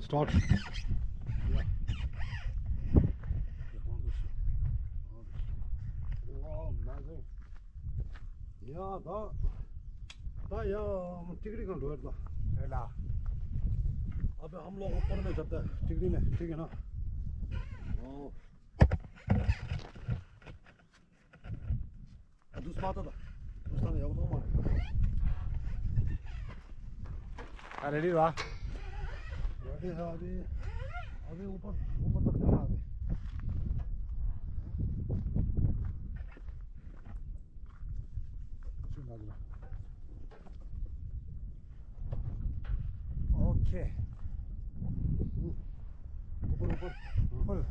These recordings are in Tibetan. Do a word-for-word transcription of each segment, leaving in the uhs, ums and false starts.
Start. Wow, amazing. ཡ་ད། ད་ཡ་ཏིག་རི་གང་འགྲོ་ཡ་ད། རེད་ལ། ཨ་བེ་ཧམ་ལོག་པར་ནས་ད་ད་ཏིག་རི་ནས་ཏིག་ཡིན་ན། ཨོ། ཨ་དུ་སྨ་ད་ད། དུ་ས་ནས་ཡག་པོ་མ་རེད། ཨ་རེ་རི་ར། ཡ་དེ་ཡ་དེ། ཨ་བེ་ཨུ་པར་ཨུ་པར་ད་ད་ཨ་བེ། Okay. Pull.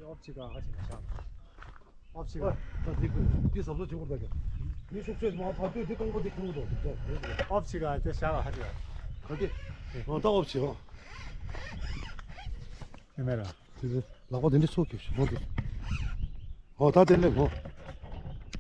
ཨོ་ཅི་ག་ཨ་ཅི་ག་ཤག་ཨོ་ཅི་ག་ད་འདི་ཀུན་འདི་ཟབ་ལོ་བྱེད་དགོས་ད་གི། འདི་ཤུགས་ཆེ་མ་ཕ་ཏོས་འདི་རྐང་པ་འདི་ཁུར་འདུག་ཨོ་ཅི་ག་དེ་ཤག་ཨ་ཅི་ག་ག་གི། ཨོ་ད་ཨོ་ཅི་ཨོ། ཨེ་མེ་ར། དེ་ལག་པ་དེ་འདྲ་ཚོ་གི་ཤོག་འདི། ཨོ་ད་དེ་ལེ་མོ།